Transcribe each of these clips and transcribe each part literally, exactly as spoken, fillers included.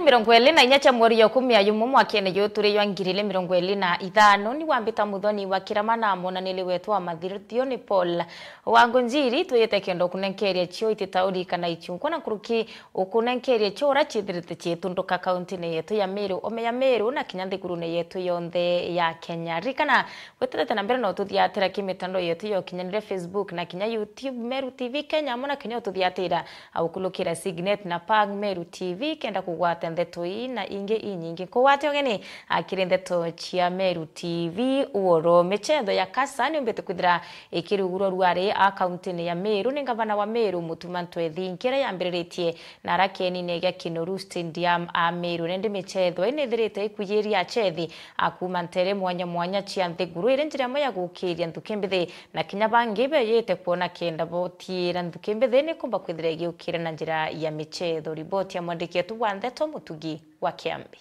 Mirongo iri na inya cia mweri ya ikumi na umwe mwakene juju turi jwa ngiri igiri mirongo iri na ithano, ni wa Mbita Muthoni wa Kirama na mwonaniri wetu wa mathithio ni Paul wa Ngunjiri. Twiyite kenda ukunenkeria cio ititauri kana ichungwa na nkuruki ukunenkeria cio uria ciithirite ciitunduka kauntine yetu ya Meru, ome ya Meru na kinya nthigurune yetu yonthe ya Kenya. Ririkana, gweterete na mbere no tuthiatira ki mitandao yetu ya ukinyanire, Facebook na kinya YouTube, Meru T V Kenya, amwe na kinya ututhiatira au kulukira Signet na Pang Meru T V kenda kugwata ndeto ii na ingi inyingi. Nkugwate ugeni akiri ndeto cia Meru T V. Uoro, michetho ya kasa ni umbite kwithira ikirugurwa ruari a kauntine ya Meru ni ngavana wa Meru Mutuma Ntwethinki, iria yambiriritie na aria kienine gia Kinoru Stadium a Meru. Nindi michetho ii ni ithirite ikuyiria achethi a kuuma ntere mwanya mwanya cia nthiguru, iri njira imwe ya gukiria nthuki mbithi na kinya bangi beyite kwona kenda botiira nthuki mbithi ni kumba kwithira igiukira na njira ya michetho. Riboti ya mwandiki wetu wa ndeto Mutugi wa Kiambi.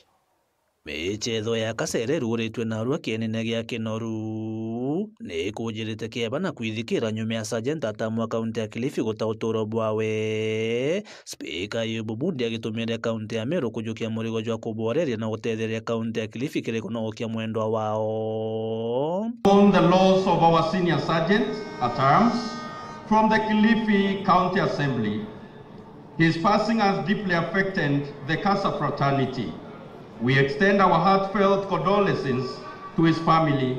Michetho ya kasa iria iruguritue narua kienine gia Kinoru ni ikujirite kieba na kwithikira nyuma ya Sergeant Atamwa kaunti ya Kilifi guta uturo bwawe. Spika Ayubu Bundi agitumire kaunti ya Meru kujukia murigo jwa kuboreria na gutetheria kaunti ya Kilifi kiri kunogokia mwendwa wao. On the loss of our senior sergeant at arms from the Kilifi County Assembly, his passing has deeply affected the kasa fraternity. We extend our heartfelt condolences to his family,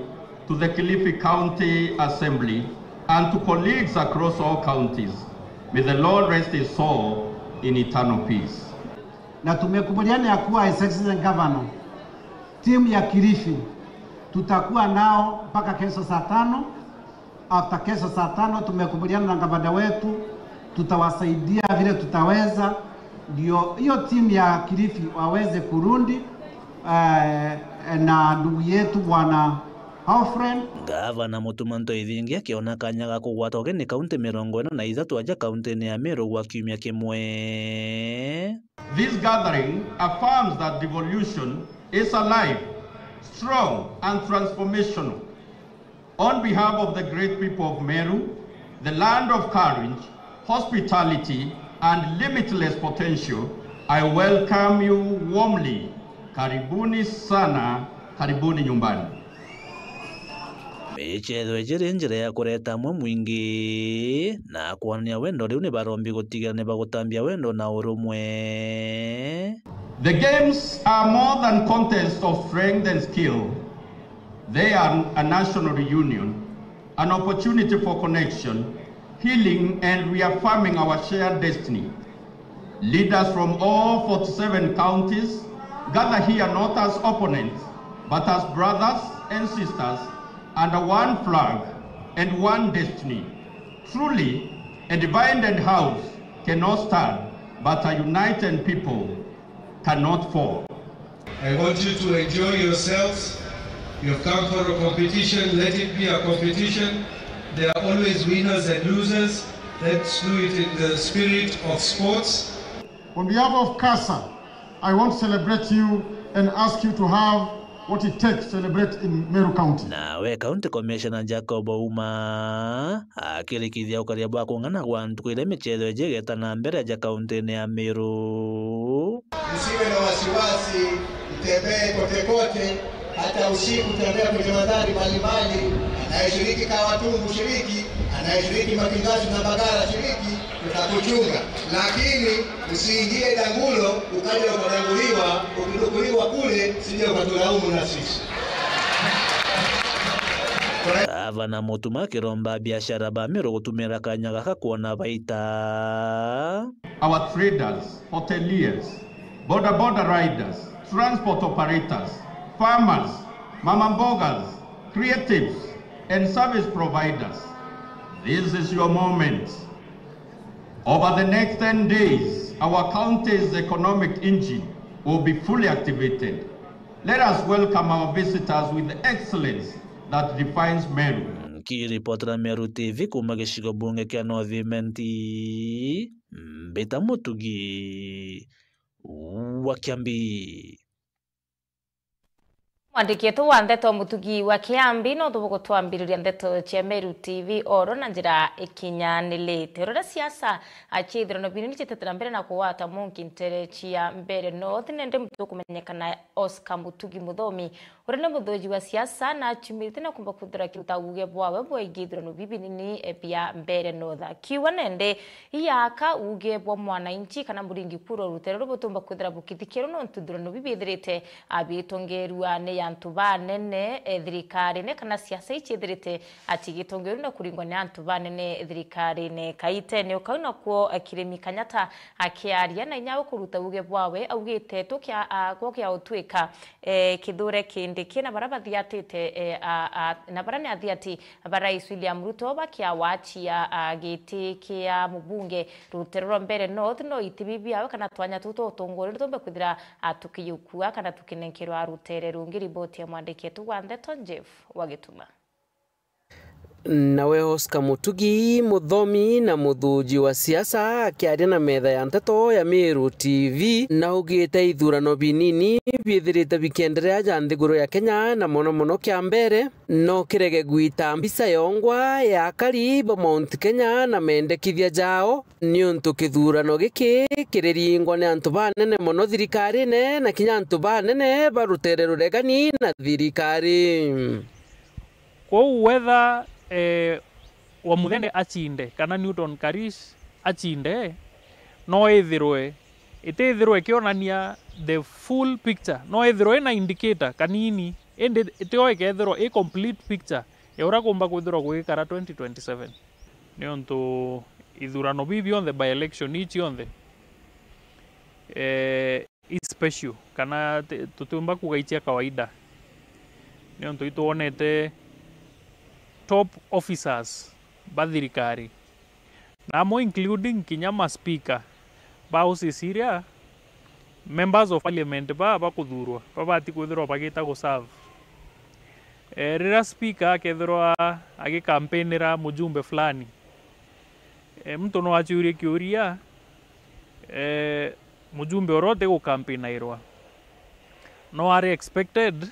to the Kilifi County Assembly, and to colleagues across all counties. May the Lord rest his soul in eternal peace. Na tumekubaliana ya kuwa His Excellency Governor, timu ya Kilifi tutakuwa nao mpaka kesho saa tano. After kesho saa tano tumekubaliana na gavana wetu, tutawasaidia vile tutaweza, ndio hiyo timu ya Kilifi waweze kurudi, eh, na ndugu yetu bwana Alfred. Gavana Mutuma Ntwethinki akiona kanya ga kugwata ugeni kaunti mirongo ina na ithatu aja kauntine ya Meru gwa kiumia kimwe. This gathering affirms that devolution is alive, strong and transformational. On behalf of the great people of Meru, the land of courage, hospitality, and limitless potential, I welcome you warmly. Karibuni sana, karibuni nyumbani. Michetho iji ri njira ya kureta amwe mwingi na kwonania wendo, riu ni barombi gutigira ni bagutambia wendo na urumwe. The games are more than contest of strength and skill. They are a national reunion, an opportunity for connection, healing, and reaffirming our shared destiny. Leaders from all forty-seven counties gather here not as opponents, but as brothers and sisters under one flag and one destiny. Truly, a divided house cannot stand, but a united people cannot fall. I want you to enjoy yourselves. You've come for a competition, let it be a competition. There are always winners and losers. Let's do it in the spirit of sports. On behalf of kasa, I want to celebrate you and ask you to have what it takes to celebrate in Meru County. Nawe County Commissioner Jacob Ouma akirikithia ukaria bwa kung'ana gwa ntuku iria michetho iji igeta na mbere aja kauntine ya Meru. Msiwe na wasiwasi, mtembee kote kote, hata usiku tembea kwenye mandhari mbalimbali. Anayeshiriki Kawatungu shiriki, anayeshiriki Makingachu na Bagara shiriki, tutakuchunga. Lakini usiingie dangulo ukaja ukadanguliwa, ukidukuliwa kule, sije ukatulaumu na sisi. Gavana Mutuma akiromba biashara ba Meru gutumira kanya gaka kwona baita. Our traders, hoteliers, boda boda riders, transport operators, farmers, mama mbogas, creatives, and service providers. This is your moment. Over the next ten days, our county's economic engine will be fully activated. Let us welcome our visitors with the excellence that defines Meru. Nkiripotera Meru T V kuuma gicigo bunge kia North Imenti, Mbita Mutugi wa Kiambi. Mwandiki wetu wa ndeto Mutugi wa Kiambi no tubugutwambiriria ndeto cia Meru T V oro na njira ikinyanirite. Riria siasa cia ithurano binini citete na mbere na kugwata munki ntere cia Mbeere North, nende muntu ukumenyekana Oscar Mutugi Muthomi, uria ni muthuji wa siasa, na aciumite na kumba kwithira akiruta uuge bwawe bwegie ithurano bibi binini bia Mbeere North. Akiuga nende iaka uuge bwa mwananchi kana muringi kura rutere ruria butumba kwithira bukithikirwa nontu ithurano bibi bithirite abitongerua ni antu banene, eh, thirikarine, kana siasa ii ciithirite ati gitongerua na kuringwa ni antu banene thirikarine. Kaitene o kau nakuo, eh, Kirimi Kanyata akiaria na inya wa kuruta uuge bwawe, augite tukia, a, gwa kia utwika, eh, Kithure Kindiki na baria bathiatite, eh, a, a, na baria ni athiati ba Rais William Ruto bakiawachia, a, giti kia mubunge rutere rwa Mbeere North, no itibi biawe kana twanya tuu twa utongori ni tumbe kwithira, a, tukiyukua kana tukinenkerwa rutere rungi. Riboti ya mwandiki wetu wa ndeto Jeff Wagituma. Nawe Oscar Mutugi, muthomi na muthuji wa siasa, akiaria na metha ya nteto ya Meru T V, naugite ithurano binini biithirite bikienderea ja nthiguru ya Kenya, na mono mono kia Mbeere, no kirege gwita mbica yongwa ya akari ba Mount Kenya na mendekithia jao, niuntu kithurano giki kiriringwa ni antu banene mono thirikarine na kinya antu banene ba rutere ruregani na thirikari. Kwou whether, eh, Wamuthende acinde kana Newton Karish acinde, no ithirwe, itithirwe ikionania the full picture, no ithirwe ina indicator kanini, indi itio ikethirwa i complete picture ya uria kumba kwithirwa gugikara twenty twenty-seven. Niuntu ithurano bii bionthe, by election ii cionthe, eh, i special, kana ti-, tutiumba kuga i cia kawaida, niuntu itwonete top officers ba thirikari, na amwe including kinya ma speaker ba houses iria members of parliament baa bakuthurwa babati kwithirwa bagita guserve. Eh, riria speaker akethirwa agikampinira mujumbe fulani, eh, muntu no aciurie kiuria, eh, mujumbe uria utigukampinairwa no ari expected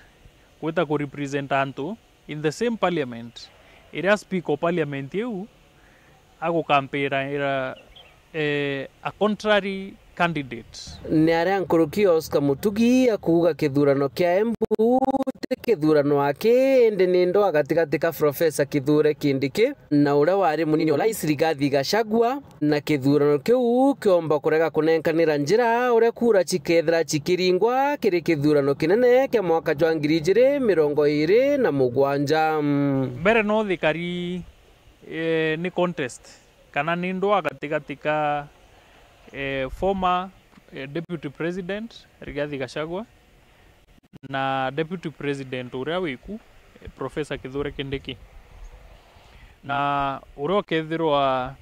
gwita kurepresent antu in the same parliament iria speaker o parliament iu agukampinira, eh, a contrary candidate. Ni aria nkuruki Oscar Mutugi akuuga kithurano kia Embu ti kithurano aki, indi ni ndwaa gatigati ka Professor Kithure Kindiki na uria wari munini wa rais Rigathi Gachagua, na kithurano kiu kiomba kurega kunenkanira njira uria kura cikethira cikiringwa kiri kithurano kinene kia mwaka jwa ngiri ijiri mirongo iiri na mugwanja. Mbere no thikari, eh, ni contest kana ni ndwaa gatigati ka, eh, former, eh, deputy president Rigathi Gachagua na deputy president uria wiku, eh, Professor Kithure Kindiki. Na uria ukethirwa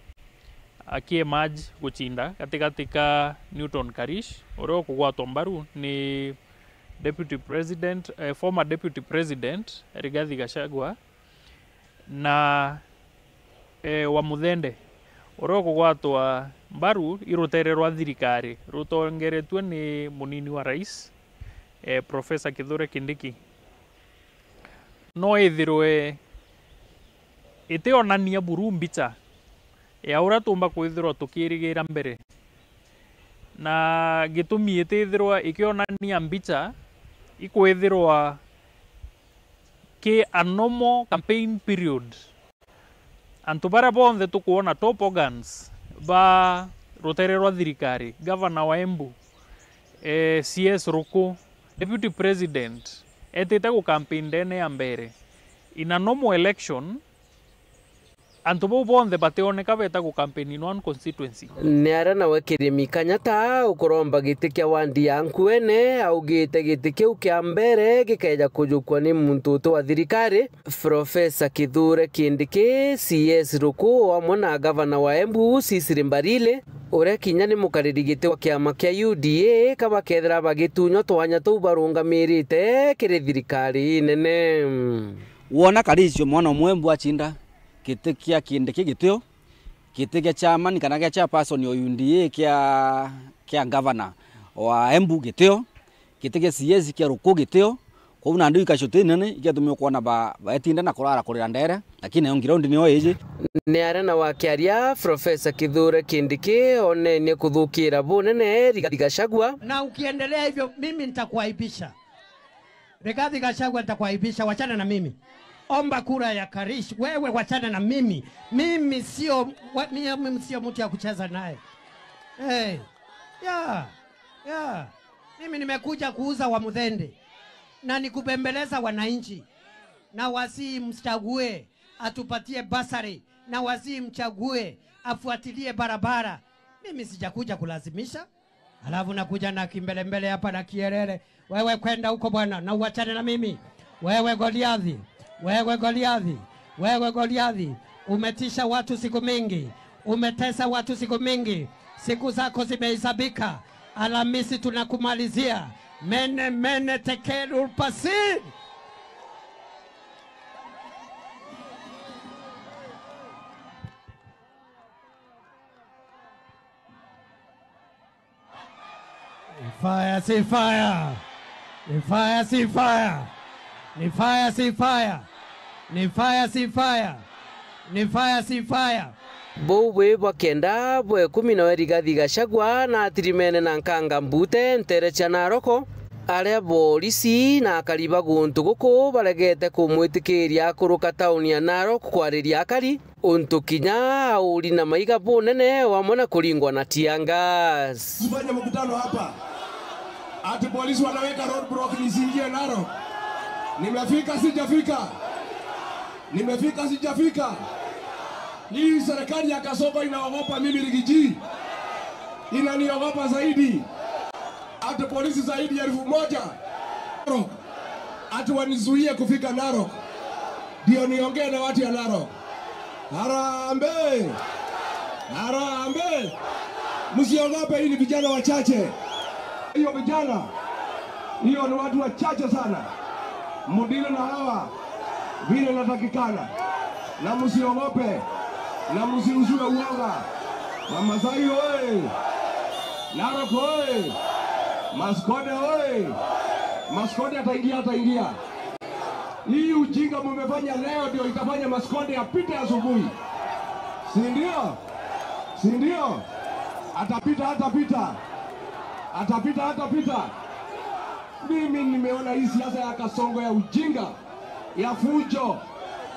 aki-emerge gucinda gatigati ka Newton Karish, uria ukugwatwa mbaru ni deputy president, eh, former deputy president Rigathi Gachagua, na, eh, Wamuthende, uria ukugwatwa mbaru i rutere rwa thirikari rutongeretue ni munini wa rais, eh, Professor Kithure Kindiki, no ithirwe itionania buru mbicha ya uria tuumba kwithirwa tukirigira mbere. Na gitumi itithirwa ikionania mbicha, ikwithirwa ki a normal campaign period. Antu baria bonthe tukwona top organs ba rutere rwa thirikari, governor wa Embu, eh, C S Ruku, deputy president, etite gucampaign ndene ya mbere. In a normal election, antu bau bonthe bationeka beta gucampaign in one constituency. Ni aria nawe Kirimi Kanyata ukuromba giti kia wandi ya Nkuene augite giti kiu kia mbere gikeja kujukua ni muntu uti wa thirikari, Professor Kithure Kindiki, C S Ruku, o amwe na gavana wa Embu, Cecily Mbarire, uria kinya ni mukariri giti wa kiama kia U D A, ka bakethira bagitunywa twanya tuu barungamirite kiri thirikari inene. Wona Karish mwana o Mwembu acinda giti kia Kindiki gitio, giti gia chairman kana gia chairperson o U D A kia, kia gavana wa Embu gitio, giti gia C S kia Ruku gitio, Kwou nandi ikacutini nene, igetumia kwona ba-, baetinda na kurara kurira ndere, lakini nayo ground niyo iji. Ni aria na wakiaria, Professor Kithure Kindiki onenie kuthukira bunene Rigathi Gachagua. Na ukiendelea hivyo, mimi nitakuaibisha. Rigathi Gachagua, nitakuaibisha, wachana na mimi. Omba kura ya Karish, wewe wachana na mimi. Mimi sio, wa-, mimi sio mtu ya kucheza naye. Hey, yeah, yeah. Mimi nimekuja kuuza wa Muthende na nikubembeleza wananchi. Na wasi mchague, atupatie basari. Na wasi mchague, afuatilie barabara. Mimi sijakuja kulazimisha. Alafu nakuja na kimbelembele hapa na kierere. Wewe kwenda huko bwana, na uachane na mimi. Wewe Goliathi, wewe Goliathi, wewe Goliathi, umetisha watu siku mingi, umetesa watu siku mingi, siku zako zimehesabika. Alhamisi tunakumalizia. Mene, mene, tekel, urpasin. Ni fire, si fire. Ni fire, si fire. Ni fire, si fire. Ni fire, si fire. Ni fire, si fire. Buu bwi bwa kenda bwa ikumi nawe Rigathi Gachagua na atirimene na nkanga mbute ntere cia Naroko, aria borisi na akari ba guntu guku baregete kumwitikiria akuruka tauni ya Narok kwariria akari. Untu kinya auri na maiga bunene wamwe na kuringwa na tear gas. Tufanye mkutano hapa. Ati polisi wanaweka roadblock nisiingie Narok. Nimefika, sijafika? Nimefika, sijafika? Hii serikali ya Kasongo inaogopa mimi, Rigiji. Inaniogopa zaidi. Ati polisi zaidi ya elfu moja. Narok. Ati wanizuie kufika Narok. Ndio niongee na watu ya Narok. Harambee! Harambee! Msiogope, hii ni vijana wachache. Hiyo vijana, hiyo ni watu wachache sana. Mudili na hawa vile inatakikana. Na msiogope, na msiuziwe uoga. Mamasai oye! Narok oye! Maskonde oye! Maskonde ataingia, ataingia. Hii ujinga mumefanya leo ndio itafanya Maskonde apite asubuhi. Si ndio? Si ndio? Atapita, atapita. Atapita, atapita. Mimi nimeona hii siasa ya Kasongo ya ujinga, ya fujo,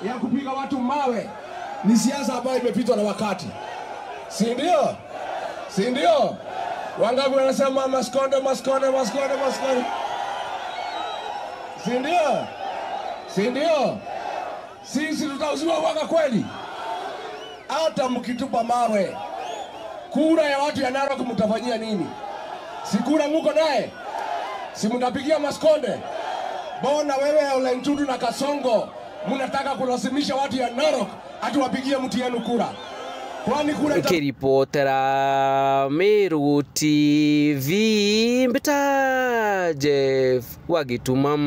ya kupiga watu mawe ni siasa ambayo imepitwa na wakati. Si ndio? Si ndio? Wangapi wanasema Maskonde, Maskonde, Maskonde, Maskonde? Si ndio? Si ndio? Sisi tutauziwa uoga kweli? Hata mkitupa mawe, kura ya watu ya Narok mtafanyia nini? Si kura muko naye? Si mtapigia Maskonde? Mbona wewe Ole Ntutu na Kasongo mnataka kulazimisha watu ya Narok ati wapigie mtu yenu kura? Kwani kura ita- Nkiripotera Meru T V, mbita Jeff wa Gituma.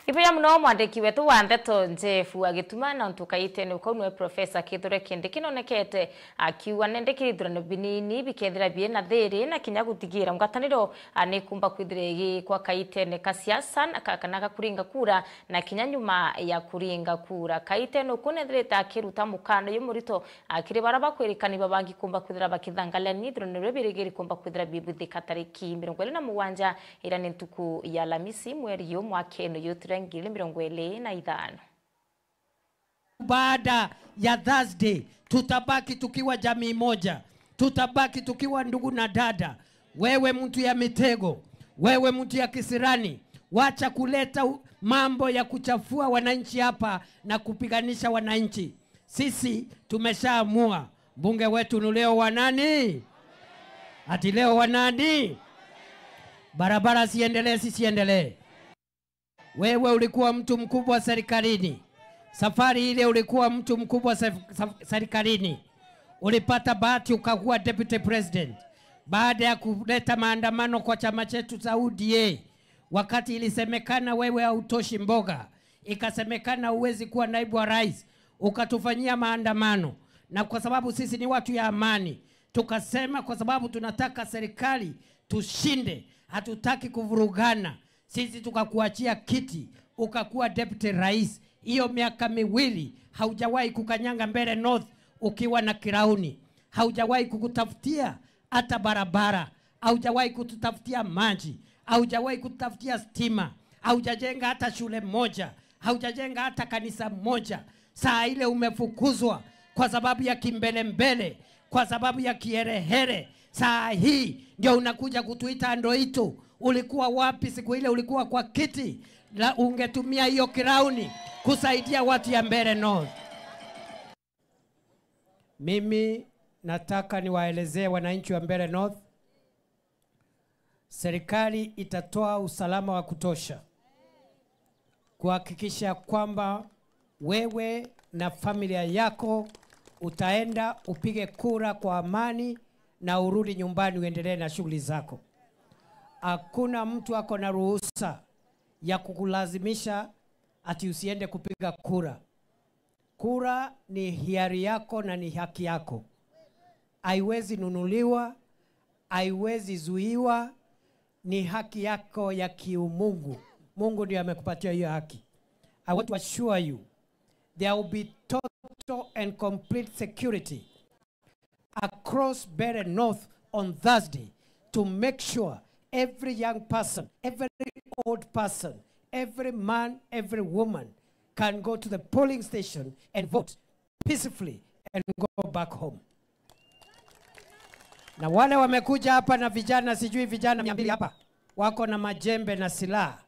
Ibuya muno mwandiki wetu wa ndeto Jeff wa Gituma, na untu kaitene ukau niwe Professor Kithure Kindiki nonekete akiuga nende kithurano binini bikethira biina thiri na kinya gutigira ngwataniro, a, nikumba kwithira igikwa kaitene ka siasa na ka-, kana ga kuringa kura na kinya nyuma ya kuringa kura. Kaitene uku nethirite akiruta mukano uyu murito, a, kiri bara bakwirikani babangi kumba kwithira bakithangaria ni ithurano riria birigiri kumba kwithira bibuthika tariki mirongo iri na mugwanja, iria ni ntuku ya Alamisi, mweri uyu, mwakene uyu turi ngiri mirongo iri na ithano. Baada ya Thursday, tutabaki tukiwa jamii moja, tutabaki tukiwa ndugu na dada. Wewe mtu ya mitego, wewe mtu ya kisirani, wacha kuleta u-, mambo ya kuchafua wananchi hapa na kupiganisha wananchi. Sisi tumeshaamua, mbunge wetu ni Leo wa nani? Ati Leo wa nani? Barabara siendelee, sisiendelee? Wewe ulikuwa mtu mkubwa serikalini. Safari ile ulikuwa mtu mkubwa se-, sa-, serikalini. Ulipata bahati ukakuwa deputy president. Baada ya kuleta maandamano kwa chama chetu cha U D A, wakati ilisemekana wewe hautoshi mboga, ikasemekana huwezi kuwa naibu wa rais, ukatufanyia maandamano. Na kwa sababu sisi ni watu ya amani, tukasema kwa sababu tunataka serikali tushinde, hatutaki kuvurugana. Sisi tukakuachia kiti, ukakuwa deputy rais. Hiyo miaka miwili haujawahi kukanyanga Mbeere North ukiwa na kirauni. Haujawahi kukutafutia hata barabara, haujawahi kututafutia maji, haujawahi kututafutia stima, haujajenga hata shule moja, haujajenga hata kanisa moja. Saa ile umefukuzwa kwa sababu ya kimbelembele, kwa sababu ya kiherehere. Saa hii ndio unakuja kutuita ndoitu. Ulikuwa wapi siku ile ulikuwa kwa kiti? La, ungetumia hiyo kirauni kusaidia watu ya Mbeere North. Mimi nataka niwaelezee wananchi wa Mbeere North, serikali itatoa usalama wa kutosha kuhakikisha kwamba wewe na familia yako utaenda upige kura kwa amani na urudi nyumbani uendelee na shughuli zako. Hakuna mtu ako na ruhusa ya kukulazimisha ati usiende kupiga kura. Kura ni hiari yako na ni haki yako. Haiwezi nunuliwa, haiwezi zuiwa, ni haki yako ya kiumungu. Mungu ndio amekupatia hiyo haki. I want to assure you, there will be total and complete security across Mbeere North on Thursday to make sure every young person, every old person, every man, every woman can go to the polling station and vote peacefully and go back home. Na wale wamekuja hapa na vijana, sijui vijana mia mbili hapa, wako na majembe na silaha,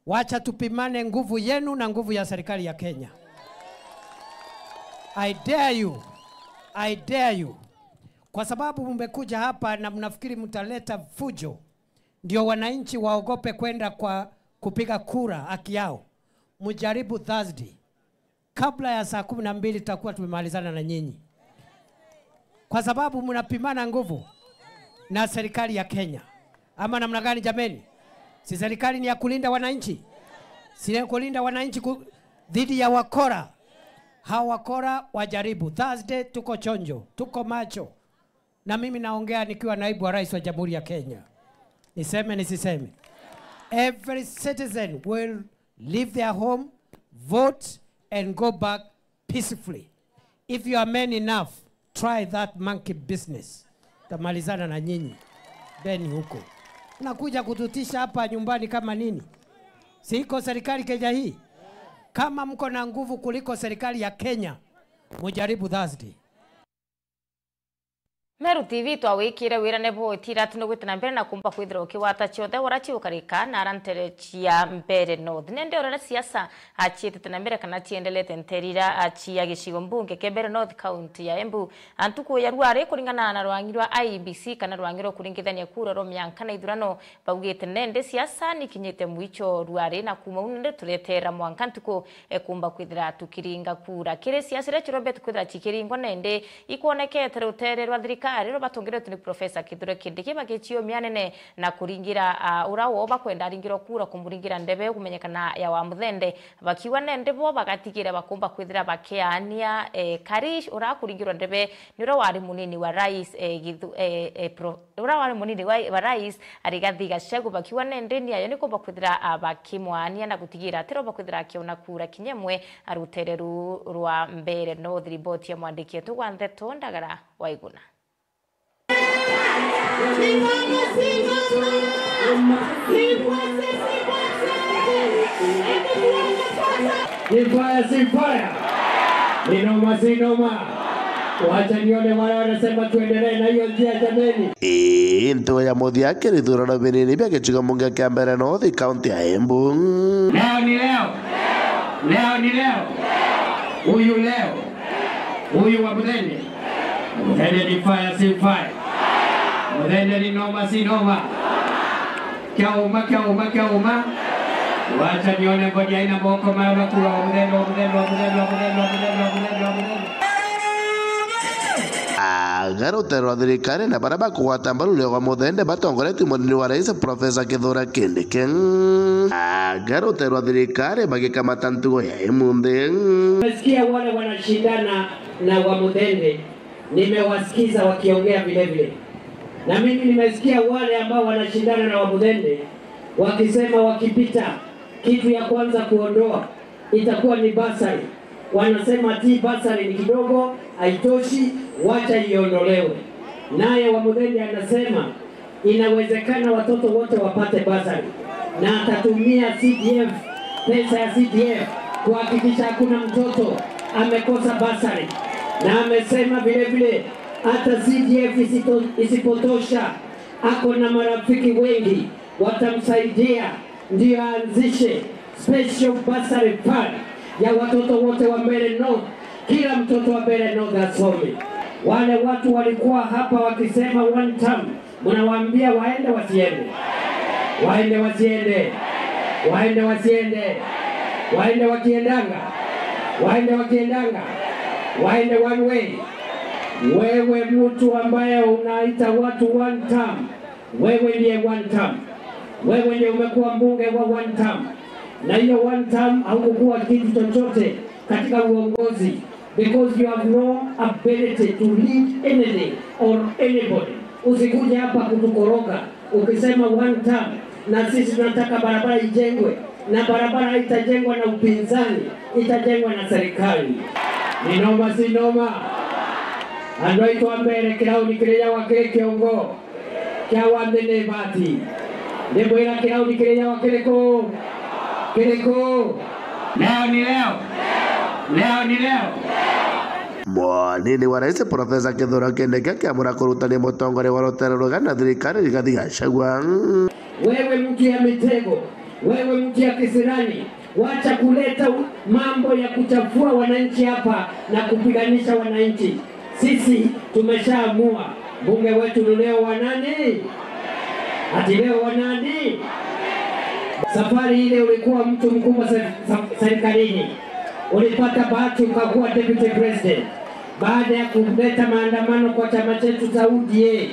wacha tupimane nguvu yenu na nguvu ya serikali ya Kenya. I dare you. I dare you. Kwa sababu mmekuja hapa na mnafikiri mtaleta fujo, ndio wananchi waogope kwenda kwa kupiga kura, haki yao. Mjaribu Thursday. Kabla ya saa kumi na mbili tutakuwa tumemalizana na nyinyi. Kwa sababu mnapimana nguvu na serikali ya Kenya. Ama namna gani jameni? Si serikali ni ya kulinda wananchi? Si ya kulinda wananchi ku-, dhidi ya wakora? Hawa wakora wajaribu. Thursday tuko chonjo, tuko macho. Na mimi naongea nikiwa naibu wa rais wa Jamhuri ya Kenya. Niseme nisiseme? Every citizen will leave their home, vote and go back peacefully. If you are men enough, try that monkey business. Tamalizana na nyinyi. Beni huko. Nakuja kututisha hapa nyumbani kama nini? Si iko serikali Kenya hii? Kama mko na nguvu kuliko serikali ya Kenya, mujaribu Thursday. Meru T V twawikire wirane bwitira ati nugwite na mbere na kumba kwithira ukigwata ciothe ura ciukarika na ara ntere cia Mbeere North. Nende urare siasa aciitite na mbere kana ciendelete nterira acia gicigo mbunge kia Mbeere North, kaunti ya Embu. Antuku ya ruari kuringana na rwangi rwa I E B C kana rwangi rwa kuringithania kura rwa mianka na ithurano, baugite nende siasa nikinyite mwicho ruari na kuma u nende turetera mwanka ntuku ekumba kwithira tukiringa kura. Kiri siasa iria cirombete kwithira cikiringwa nende ikwonekete rutere rwa thirikari rwa batongeretwe ni Professor Kithure Kindiki bagiciumia nene na kuringira, ah, ura wo bakwenda aringirwa kura kumuringira ndebe kumenyekana ya Wamuthende, bakiuga nende bo bagatigira bakumba kwithira bakiania, eh, Karish ura kuringirwa ndebe ni ura wari munini wa rais, eh, Githu-, eh, eh, Pro-, ura wari munini wa, wa rais Rigathi Gachagua bakiuga nende ni ayo nikumba kwithira, ah, bakimwania na gutigira ati roba kwithira akiona kura kinya imwe rutere ru rwa Mbeere North. Riboti ya mwandiki wetu wa ndeto Ndagara Waiguna. Ni fire, si fire. Ni noma, si noma. Wacha nione wale wanasema tuendelee na hiyo njia, jameni. Ii, ntuo ya muthia kiri ithurano binini bia gicigo mbunge kia Mbeere North, kaunti ya Embu. Leo ni leo. Leo ni leo. Huyu leo. Huyu Wamuthende. Muthende ni fire, si fire. Muthende ni noma, si noma. Kia uma, kia uma, kia uma. Wacha nione ngoni haina moko mara kura Wamuthende, Wamuthende, Wamuthende. Aga rutere rwa thirikari na baria bakugwata mbaru ruria rwa Muthende batongoretue ni munini wa rais Professor Kithure Kindiki. Aga rutere rwa thirikari bagikamata ntugo ya imunthi. Nimesikia wale wanashindana na Wamuthende. Nimewasikiza wakiongea vile vile. Na mimi nimesikia wale ambao wanashindana na Wamuthende Wakisema wakipita, kitu ya kwanza kuondoa itakuwa ni bursary. Wanasema ati bursary ni kidogo, haitoshi, wacha iondolewe. Naye wa Muthende anasema inawezekana watoto wote wapate bursary, na atatumia C D F, pesa ya C D F, kuhakikisha hakuna mtoto amekosa bursary. Na amesema vile vile, hata C D F isito-, isipotosha, ako na marafiki wengi watamsaidia ndio aanzishe special bursary fund ya watoto wote wa Mbeere North, kila mtoto wa Mbeere North asome. Wale watu walikuwa hapa wakisema one term, mnawaambia waende wasiende? Waende wasiende? Waende wasiende? Waende wakiendanga? Waende wakiendanga? Waende one way? Wewe mtu ambaye unaita watu one term, wewe ndiye one term. Wewe ndiye umekuwa mbunge wa one term. Na hiyo one term haukukuwa kitu chochote katika uongozi, because you have no ability to lead anything or anybody. Usikuje hapa kutukoroga ukisema one term, na sisi tunataka barabara ijengwe, na barabara haitajengwa na upinzani, itajengwa na serikali. Ni noma, si noma? Andu aitu a Mbeere, kirauni kiria wa kiri kiongo kia wa nthi ni ibati. Ndimwira kirauni kiria wa kiriku? Kiriku? Leo ni leo. Leo ni leo. Mwanini wa rais Profesa Kithure Kindiki akiamura kurutania mutongoria wa rutere rugana thirikari Rigathi Gachagua. Wewe mtu ya mitego, wewe mtu ya kisirani, wacha kuleta u-, mambo ya kuchafua wananchi hapa na kupiganisha wananchi. Sisi tumeshaamua, mbunge wetu ni Leo wa nani? Ati Leo wa nani? Safari ile ulikuwa mtu mkubwa se-, sa-, serikalini. Ulipata bahati ukakuwa deputy president. Baada ya kuleta maandamano kwa chama chetu cha U D A,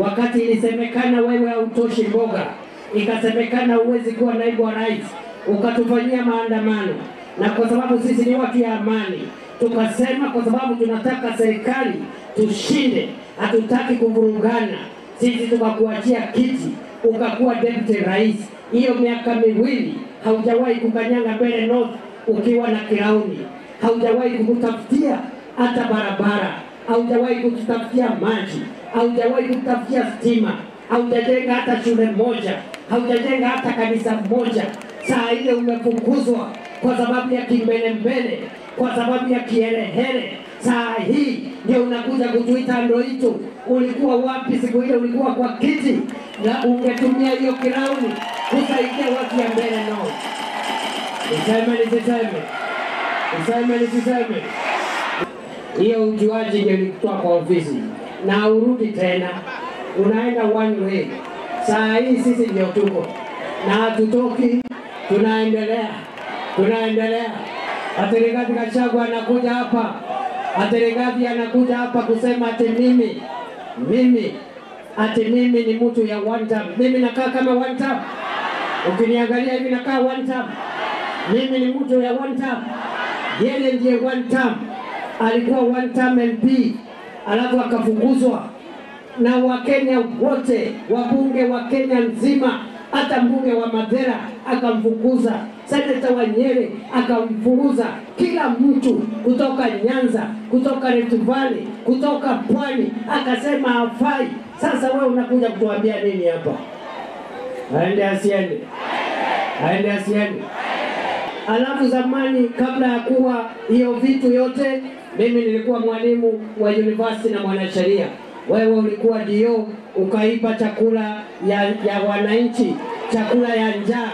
wakati ilisemekana wewe hautoshi mboga, ikasemekana huwezi kuwa naibu wa rais, ukatufanyia maandamano. Na kwa sababu sisi ni watu ya amani, tukasema kwa sababu tunataka serikali tushinde, hatutaki kuvurugana, sisi tukakuachia kiti, ukakuwa deputy rais. Hiyo miaka miwili haujawahi kukanyanga Mbeere North ukiwa na kirauni. Haujawahi kututafutia hata barabara, haujawahi kututafutia maji, haujawahi kututafutia stima, haujajenga hata shule moja, haujajenga hata kanisa moja. Saa ile umefukuzwa kwa sababu ya kimbelembele, kwa sababu ya kiherehere. Saa hii ndio unakuja kutuita ndoitu. Ulikuwa wapi siku ile ulikuwa kwa kiti? Na ungetumia hiyo kirauni kusaidia watu ya Mbeere North. Niseme nisiseme? Niseme nisiseme? Hiyo ujuaji ndio ilikutoa kwa ofisi. Na urudi tena. Unaenda one way. Saa hii sisi ndio tuko. Na hatutoki, tunaendelea. Tunaendelea. Ati Rigathi Gachagua anakuja hapa. Ati Rigathi anakuja hapa kusema ati mimi, mimi, ati mimi ni mtu ya one term. Mimi nakaa kama one term? Ukiniangalia hivi nakaa one term? Mimi ni mtu ya one term? Yeye ndiye one term. Alikuwa one term M P, alafu akafukuzwa. Na Wakenya wote, wabunge wa Kenya nzima, hata mbunge wa Mathira akamfukuza, seneta wa Nyeri akamfukuza, kila mtu kutoka Nyanza, kutoka Rift Valley, kutoka Pwani, akasema hafai. Sasa wewe unakuja kutuambia nini hapa? Aende asiende? Aende asiende? Alafu zamani, kabla ya kuwa hiyo vitu yote, mimi nilikuwa mwalimu wa university na mwanasheria. Wewe ulikuwa D O, ukaiba chakula ya, ya wananchi, chakula ya njaa,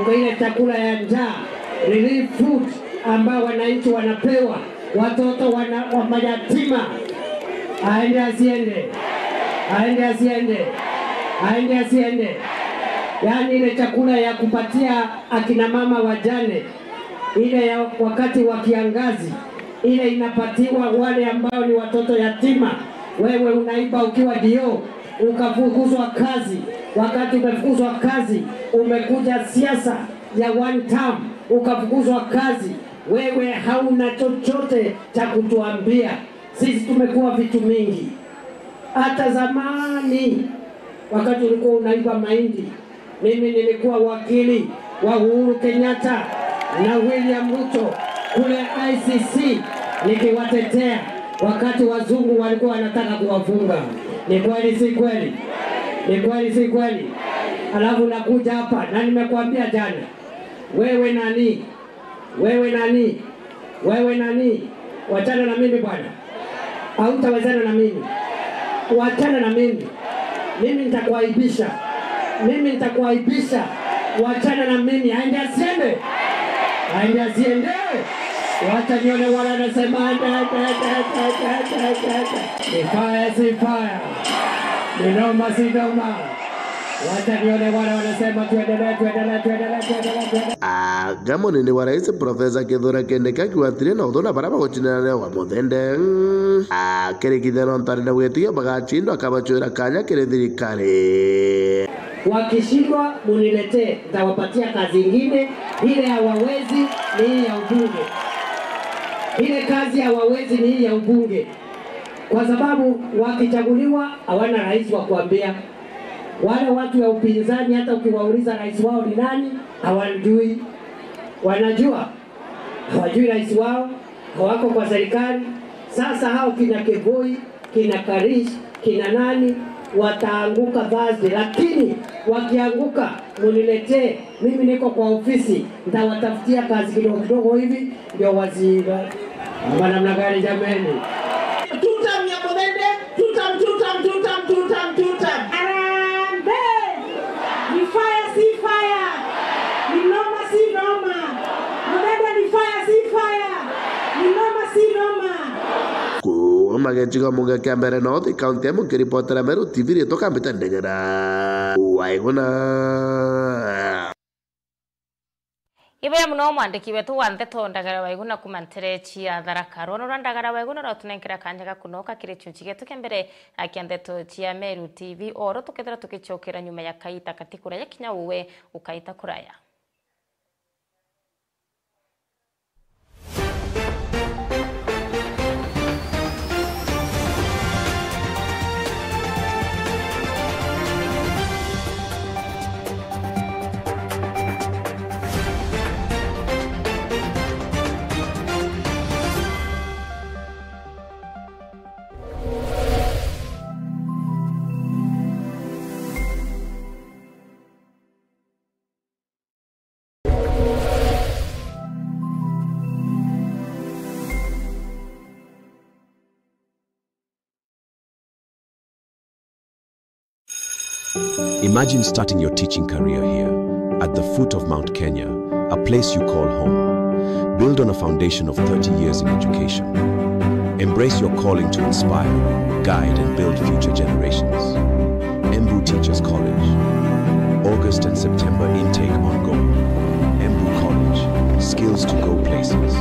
ukaile chakula ya njaa, relief food, ambao wananchi wanapewa, watoto wana, wa mayatima. Aende asiende? Aende asiende? Aende asiende? Yaani ile chakula ya kupatia akina mama wajane, ile ya wakati wa kiangazi, ile inapatiwa wale ambao ni watoto yatima. Wewe unaiba ukiwa D O, ukafukuzwa kazi. Wakati umefukuzwa kazi, umekuja siasa ya one term, ukafukuzwa kazi. Wewe hauna chochote cha kutuambia. Sisi tumekuwa vitu mingi. Hata zamani, wakati ulikuwa unaiba mahindi, Mimi nilikuwa wakili wa Uhuru Kenyatta na William Ruto kule I C C nikiwatetea wakati wazungu walikuwa wanataka kuwafunga. Ni kweli si kweli? Ni kweli si kweli? Alafu nakuja hapa na nimekuambia jana, wewe nani? Wewe nani? Wewe nani? Wachana na mimi bwana. Hautawezana na mimi. Wachana na mimi. Mimi nitakuaibisha. Mimi nitakuaibisha. Wachana na mimi. Aende asiende. Aende asiende. Wacha nione wale wanasema, "Ende, ende, ende." Ni fire, si fire. Ni noma, si noma. Wacha nione wale wanasema, "Tuendelee, tuendelee, tuendelee, tuendelee, tuendelee." Anga munini wa rais Profesa Kithure Kindiki akiuga atiri na uthu na baria bagucindanira wa Muthende. Akirikithia nontu arenda gwitigia bagacindwa, akabacwira kanya kiri thirikari. Wakishindwa, muniletee, nitawapatia kazi ingine. Ile hawawezi ni hii ya ubunge. Ile kazi hawawezi ni hii ya ubunge. Kwa sababu wakichaguliwa, hawana rais wa kuambia. Wale watu ya upinzani, hata ukiwauliza rais wao ni nani, hawajui. Wanajua? Hawajui rais wao, hawako kwa serikali. Sasa hao kina Kivoi, kina Karish, kina nani, wataanguka Thursday, lakini wakianguka, muniletee. Mimi niko kwa ofisi, nitawatafutia kazi kidogo kidogo hivi, ndio wazi-, ama namna gani jameni? Tutam ya Muthende, tutam, tutam, tutam, tutam, tutam. Harambee! Ni fire, si fire! Ni noma, si noma! Muthende ni fire, si fire! Ni noma, si noma! Kuuma gicigo mbunge kia Mbeere North, kaunti ya Embu, nkiripotera Meru T V, riitwa Kambita Ndegera. Waiguna. Ibuya muno mwandiki wetu wa nteto Ndagara Waiguna kuuma ntere cia Tharaka. Rwono rwa Ndagara Waiguna rwatunenkera kanya ga kunoka kiri chuchi gietu kia mbere kia nteto cia Meru T V. Oro tukethira tukicokera nyuma ya kaita kati kuraya kinya uwe ukaita kuraya. Imagine starting your teaching career here, at the foot of Mount Kenya, a place you call home. Build on a foundation of thirty years in education. Embrace your calling to inspire, guide, and build future generations. Embu Teachers College. August and September intake ongoing. Embu College. Skills to go places.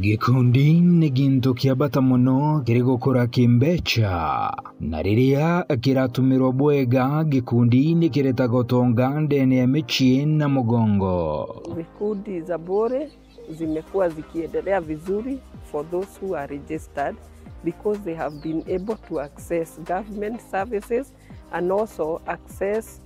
Gikundi ni gintu kia bata mono kiri gukura kimbecha, na riria kiratumirwa bwega, gikundi ni kiretaga utonga ndene ya micii na mugongo. Vikundi za Bore zimekuwa zikiendelea vizuri for those who are registered, because they have been able to access government services and also access,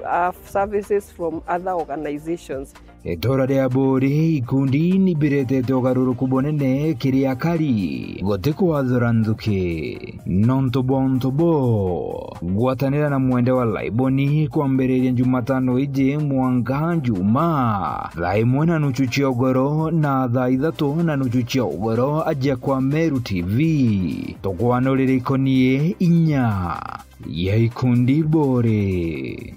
uh, services from other organizations. Itura ria Buri, ikundi ni biretete ugaruruku bunene kiri akari, guti kwathura nthuki. Nontu bwa untu buu, gwatanira na mwende wa Laiboni kwambiriria Jumatano iji mwanka Juma, thaa imwe na nuchu cia ugoro na thaa ithatu na nuchu cia ugoro, aja kwa Meru T V. Tukwanurire ikonie inya ya ikundi Bore.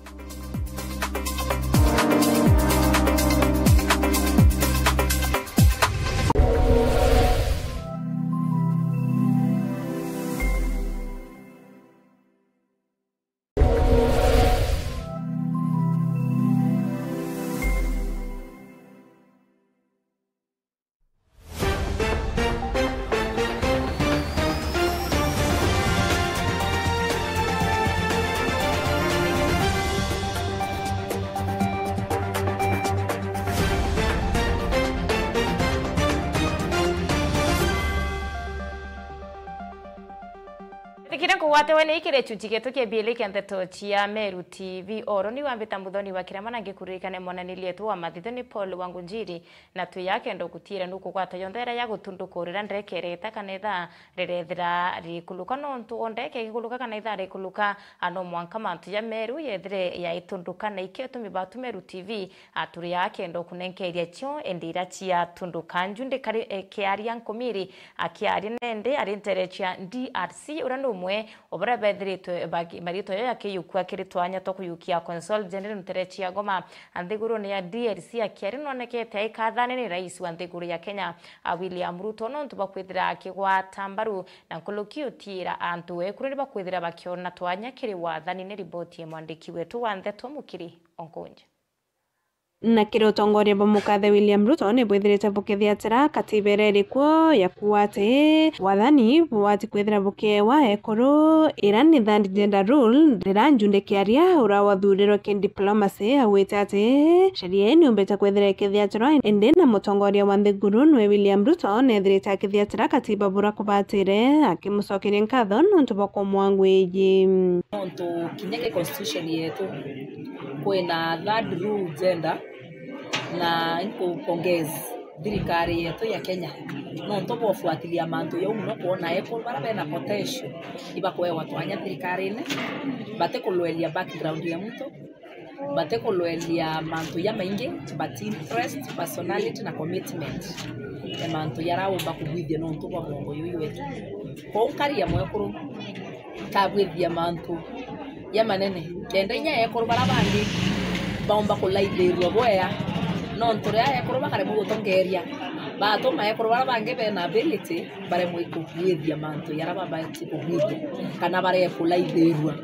Watewe ni kiri chuchi gietu kia biili kia ndeto cia Meru T V. Oro ni wambita Muthoni wa Kirama, na ngikuririkane mwananiri etu wa mathitho ni Paul Wangunjiri, na twi akenda gutiira nukugwata yonthe iria ya gutunduka urira ndeke ireeta kana ithaa rirethira rikuluka, nontu o ndeke igikuluka kana ithaa rikuluka, a, no mwanka mantu ja Meru yethire yaitunduka, na ikio tumi batu Meru T V, a, turi akenda kunenkeria cio indi iria ciatunduka. Njundi kari, e, kiaria nkumiri, akiaria nende ari ntere cia D R C, uria ni umwe o baria bethiritwe bagi-, mariitwa jo yakiyukua kiri twanya twa kuyukia Consul General ntere cia Goma, a, nthigurune ya D R C. Akiaria nonekete aikathanene rais wa nthiguru ya Kenya, a, William Ruto, nontu bwa kwithira akigwata mbaru na nkuruki utiira antu ekuru ni bakwithira bakiona twanya kiri wathani. Ni riboti ya mwandiki wetu wa ndeto Mukiri Onkonja. Na kiri utongoria bwa mukathe William Ruto ni bwithirite bukithiatira katiba iria iri kuo ya kuuga ati wathani bubati kwithira bukeewa ekuru, ira ni third gender rule, rira Njundi Kiaria uria wathurirwe ki diplomacy augite ati sheria ii niumbite kwithira ikithiatirwa, indi na mutongoria wa nthiguru nwe William Ruto nethirite akithiatira katiba buria kubatire, akimucokeria nkatho nontu bwa kumwangwiji. Nontu kinya ki constitution yetu kwina third rule gender, na inkupongeze thirikari yetu ya Kenya nontu bwa kufuatilia mantu jau mono, kwona ekuru baria bena potential ibakuewa twanya thirikarine, batikulwelia background ya muntu, batikulwelia mantu jamaingi, but interest, personality na commitment ya mantu jaria umba kubwithia nontu bwa mwongo juju wetu. Kwou nkaria mwekuru nkabwithia mantu jamanene, kenda inya ekuru baria bangi baumba kulaithirua bwea, nontu riria ekuru bakaremwa gutongeria, batuma ekuru baria bangi bena ability baremwe kubwithia mantu jaria babati kubwithia, kana barekulaithirua.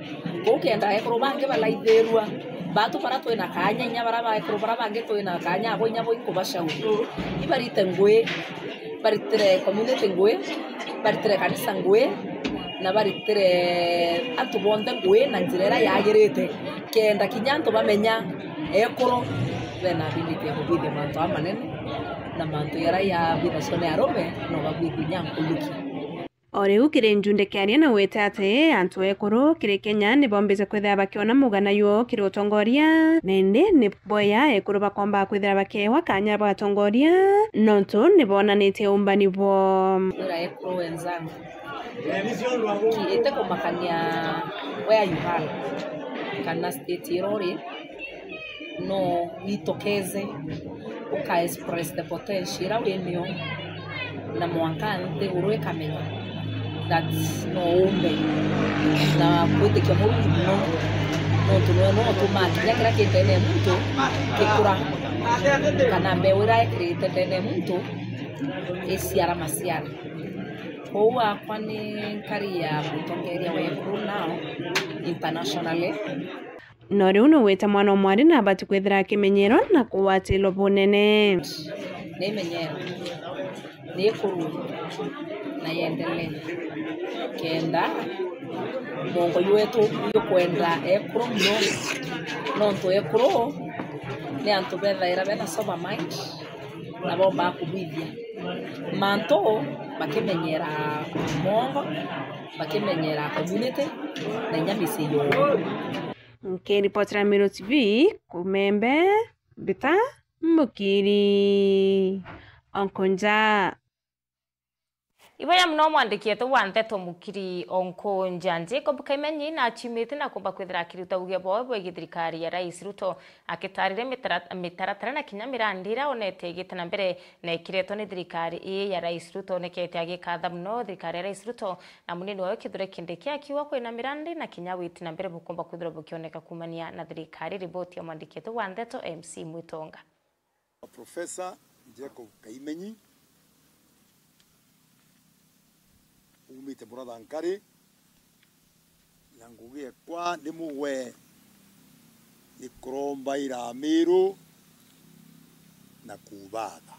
Kwou kenda ekuru bangi balaithirua, batu baria twina kaanya, inya baria baekuru baria bangi twina kaanya abo, inya bo inkubashauri, ibarite ngui, baritire community ngui, baritire kanisa ngui, na baritire antu bonthe ngui na njira iria yagirite, kenda kinya antu bamenya ekuru bena ability ya kubwithia mantu amanene, na mantu jaria jabwithagua ni arume no babwithie inya nkuruki. O riu kiri Njundi Kiaria naugite ati antu ekuru kiri Kenya ni bombite kwithira bakiona mugana juo kiri utongoria, na indi ni bwega ekuru bakomba kwithira bakeewa kanya bwa utongoria, nontu ni bonanitie umbani bwo. Wira ekuru wenzangu, iti kumakania where you are kana state iria uri, no witokeze uka express the potential iria winio, na mwanka nthiguru ikamenya that no umbe na kwitikia Murungu mono, nontu niwe niwe utumaa kinya kiria ki ndene ya muntu gikura, kana mbeu iria ekirite ndene ya muntu iciara maciara. Kwou akwa ni nkari ya mutongeria wa ekuru now internationally. No riu nugwite mwana o mwari nabati kwithira akimenyerwa na kugwatirwa bunene. Ni imenyero, ni ikuru na yendelee, kenda mwongo jwetu jukwenda ekuru mono, nontu ekuru ni antu bethaira bena sober mind na bombaa kubwithia mantu bakimenyera mwongo, bakimenyera community na inya micii yoo. Nkiripotera Meru T V kuuma Embu, Mbita Mukiri Onkonja. Iboya mono mwandiki wetu wa nteto Mukiri Onkonja. Jacob Kaimenyi naciumite na kumba kwithira akiruta uge bwawe bwegie thirikari ya Rais Ruto, akitarire mitara-, mitaratara na kinya mirandi iria onete igite na mbere na ikiretwo ni thirikari ii ya Rais Ruto. Onekete agikatha mono thirikari ya Rais Ruto na munini wawe Kithure Kindiki, akiuga kwina mirandi na kinya witi na mbere bukumba kwithirwa bukioneka kuumania na thirikari. Riboti ya mwandiki wetu wa nteto M C Mwitonga. Professor Jacob Kaimenyi, umite Muratha Nkari, na ngugi ekwa ndi mugwe ni kurombaira Amiru na kubatha.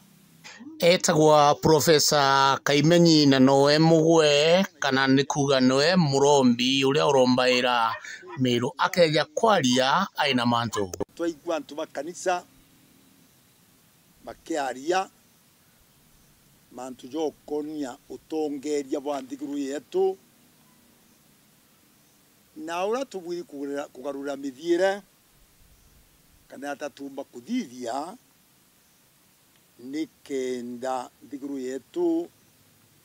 Etagwa Professor Kaimenyi na nowe mugwe, kana ni kuuga nowe murombi uria urombaira Miru akeja kwaria aina mantu. Twaigua antu ba kanisa bakiaria mantu jokonia utongeria bwa nthiguru yetu, Na uria tubwiri kugarura, kugarura mithiire, kana ata tuumba kuthithia, nikenda nthiguru yetu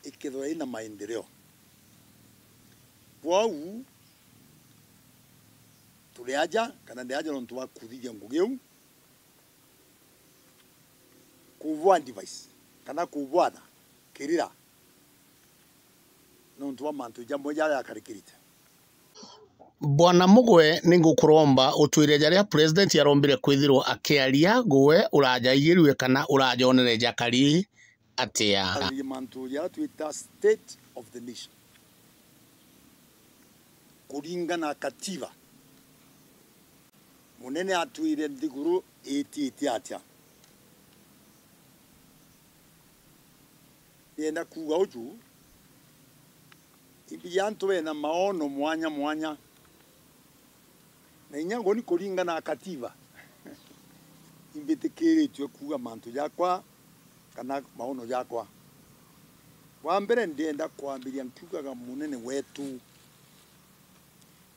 ikethirwa ina maendeleo. Kwou, turi aja, kana ndi aja nontu bwa kuthithia ngugi iu, kubwa advice, kana kubwatha kirira, nontu bwa mantu jamwe jaria jakarikirite. Bwana Mugwe, ni ngukuromba utwire jaria president arombire kwithirwa akiaria, gwe urajaigirue kana urajonere jakari atia? Aririe mantu jaria twita state of the nation. Kuringana na katiba, munene atwire nthiguru itite atia. Ndienda kuuga uju, imbi ya antu bena maono mwanya mwanya. Na inya ngoni kuringana na katiba, imbitikiritue kuuga mantu jakwa kana maono jakwa. Bwa mbere, ndienda kwambiria nkiugaga munene wetu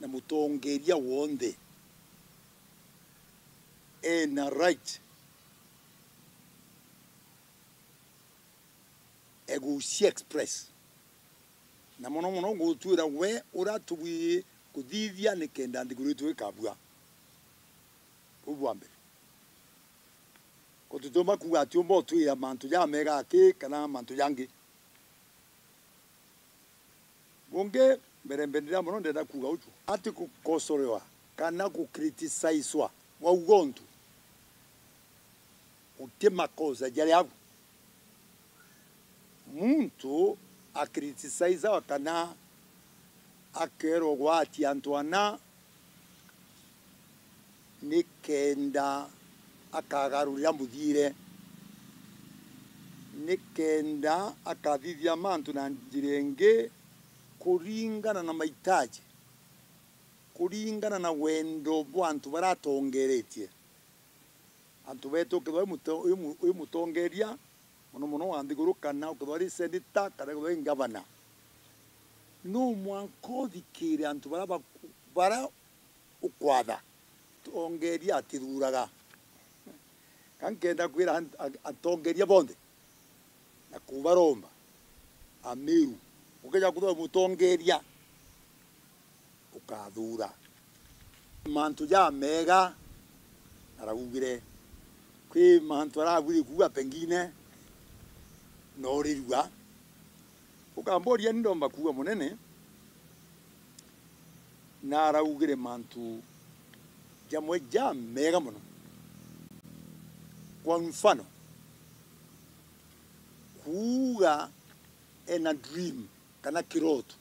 na mutongeria wonthe ena right e gucia express. Na mono mono ngutwira we uria tubwiri kuthithia nikenda nthiguru itu ikabua. Buu bwa mbere. Ko tutiumba kuuga atiumba utwira mantu jamega aki kana mantu jangi. Bungi, mbere mbenderea mono ndenda kuuga uju. Ati gukosorewa kana gucriticizewa wauga untu guti makosa jari au. Muntu acriticizewa kana akeerwa gwatia antu ana, nikenda akagarurira muthiire, nikenda akathithia mantu na njira ingi kuringana na mahitaji, kuringana na wendo bwa antu baria atongeretie. Antu betu, ukethirwa wi muto-, wi mu-, wi mutongeria, mono mono wa nthiguru, kana ukethirwa wi seneta, kana ukethirwa wi ngavana, no mwanka uthikire antu baria baku-, baria ukwatha. Tongeria atithuraga. Ka nkenda kwira ant-, a-, atongeria bonthe na kubaromba, Ameru, ukeja kuthwa mutongeria, ukathura. Mantu jamega araugire, kwi mantu arabwiri kuuga pengine noorirua. Ukamboria ni ndomba kuuga munene, na araugire mantu jamwe jamega mono. Kwa mfano, kuuga ena dream kana kiroto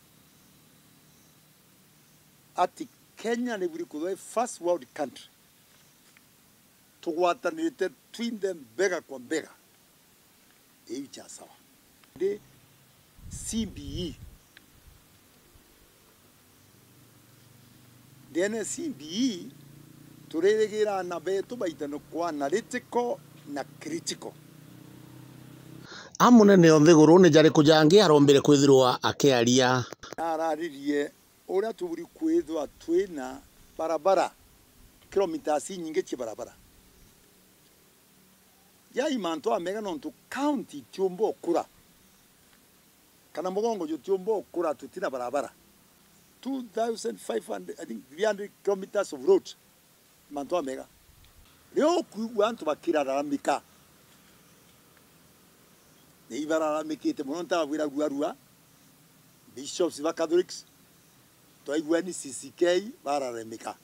ati Kenya nibwiri kuthwa first world country tugwatanirite twinthe mbega kwa mbega. Iu cha sawa. Ndi C B E. Ndene C B E, turirigira aana betu baitane kwa analytical na critical. A munene o nthiguru ni jariku jangi arombire kwithirwa akiaria? Araririe uria tuburi kwithwa twina barabara, kilometres inyingi cia barabara. Jai mantu amega nontu county itiumba ukura, kana mugongo jutiumba ukura tutina barabara. Two thousand five hundred, I think three hundred kilometres of road, mantu amega. Riu ukwigua antu bakiraramika, ni ibararamikite mono, ntabwira ruarua, bishops ba Catholics, twaigua ni C C K bararamika.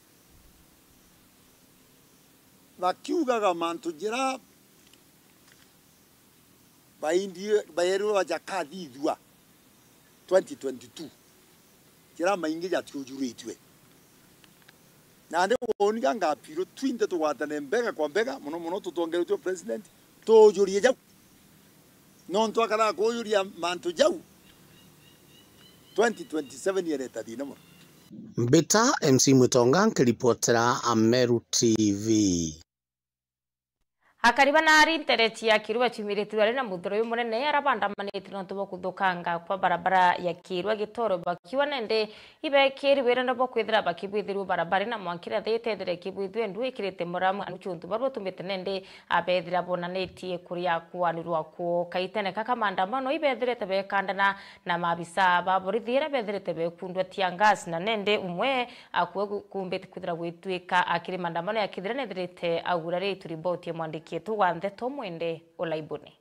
Bakiugaga mantu jira baindi-, baerirwe bajakathithua twenty twenty-two, jira maingi jatiujuritue. Nandi woni ga ngapiro twinthe tugwatane mbega kwa mbega, mono mono tutongeretwe president, tuujurie jau. Nontu akara kuujuria mantu jau, twenty twenty-seven yereta thina mono. Mbita M C Mwitonga nkiripotera Ameru T V. Akari ba naari nterechi ya Kirua baciumiritie bari na muthuro uyu munene, ara bandamanite nontu bwa kuthukanga kwa barabara ya Kirua Gitoro, bakiuga nende ibekiri wirene bwa kwithira bakibwithirua barabara na mwankira thete ethire ikibwithua ndu ikirite muramu, anu ciuntu baru batumite nende abethira bonanitie kuria kwanirwa kuo. Kaitene kaka maandamano ibethirite bekandana na maabisa ba borithi ira bethirite bekundwa tear gas, na nende umwe akue gu-, kumbite kwithira gwitwika akiri maandamano ya kithira nethirite agurari. Turiboti ya mwandiki wetu wa ndeto Mwende Olaibuni.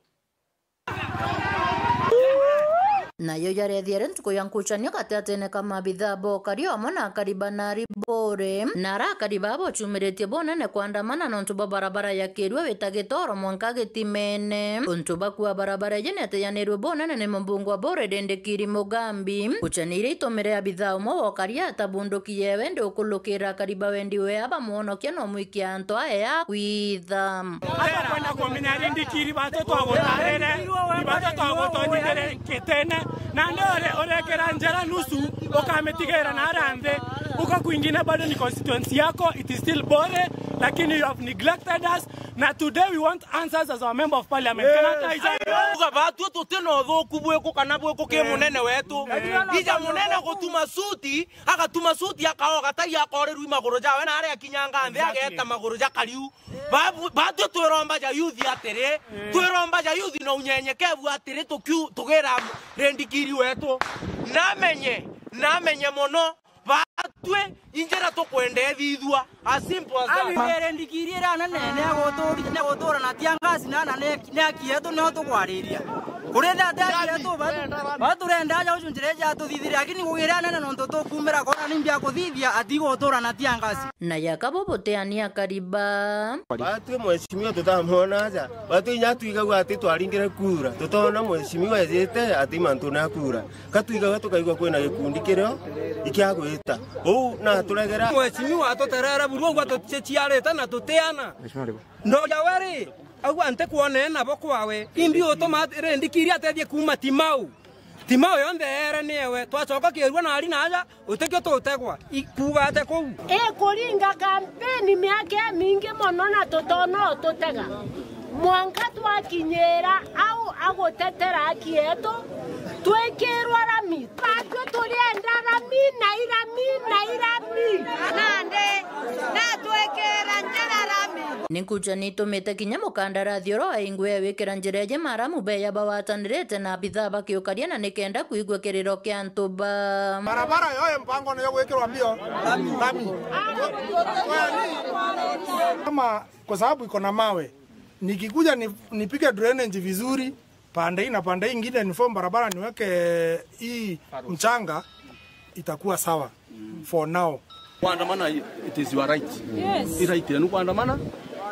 Nayo yarethiere ntuku ya nkuchanio gatigatine ka maabitha ba ukari amwe na akari ba naari Bore, na ara akari baa bochumiritie bunene kwandamana nontu bwa barabara ya Kirua wita Gitoro mwanka Gitimene. Untu bakua barabara iji neteyanirue bunene ni mumbungu wa Bore Rindikiri Mugambi. Nkuchani iria itumire abitha umwe wa ukari atabunduki yewe ndi ukulukira akari ba wendi we abamwonokia no mwikia antu aya ya kwitha. Ata kwenda kumenya Rindikiri, batu twagutarire, ni batu twagutonyithire Kitene, na ndi ore-, urekera njara nusu, ukamitigira na aria nthi, uka kwingine bado ni constituency yako, it is still Bore, lakini you have neglected us, na today we want answers as our member of parliament. Kana Yes. Taisa? Uga batu tuti na uthuku bwiku kana bwiku ki Eh. munene wetu. Eh. Ija munene gutuma suti, agatuma suti akaoga tai akorirwi maguru jawe na aria akinyanga nthi Exactly. ageta maguru ja kariu. Babu-, batu twiromba ja youth atiri, Eh. twiromba ja youth na unyenyekevu atiri, tukiu-, tugira Rindikiri wetu. Namenye, namenye mono, batwi injira tukwenda ethithua. As simple as that. Awire Rindikiri ira nene, ne guturi-, ne gutura na tear gas na, na ne, ne aki yetu nio tukwariria. Kuri na te aki yetu, batu, baturenda aja uju njira iji atuthithire, lakini kugira nene nontu tukumira kona ni mbia kuthithia, ati gutura na tear gas. Na yaka bo buteania kariba. Batwi mheshimiwa tutamwona aja. Batwi inya twigagua ati twaringire kura. Tutona mheshimiwa ejite ati mantu na kura. Ka twigagua tukaigua kwina gikundi kirio ikiagwita. Uu naturegera. Mheshimiwa atuterere buru ugwa tuciarite na tutiana. Mheshimiwa Rigo. Ndoja weri, agua ntikwonene nabo kwawe. Imbi utuma Rindikiri atethie kuuma Timau. Timau yonthe ere ni ewe. Twacoka Kirua na ari na aja, utikio tutegwa. I-, kuuga ate kuu? Ikuringa kampeni miaka imingi mono na tutona ututega. Mwanka twakinyira au agutetera haki yetu, twikirwa rami. Batwi turienda rami, na irami, na irami. Nandi, na twikira njira rami. Ni nkucha nitumite kinya mukandarathi uria waingwe wikira njira iji maramu beya bawatanirite na abitha bakiukaria na nikenda kwigua kiriro kia antu ba. Barabara yoyo mpango nayo gwikirwa mbio. Lami. Lami. Kama kwa sababu iko na mawe, nikikuja ni-, nipige drainage vizuri, pande hii na pande hii ingine ni form barabara niweke hii mchanga, itakuwa sawa for now. Kuandamana, it is your right. Yes. I right yenu kuandamana,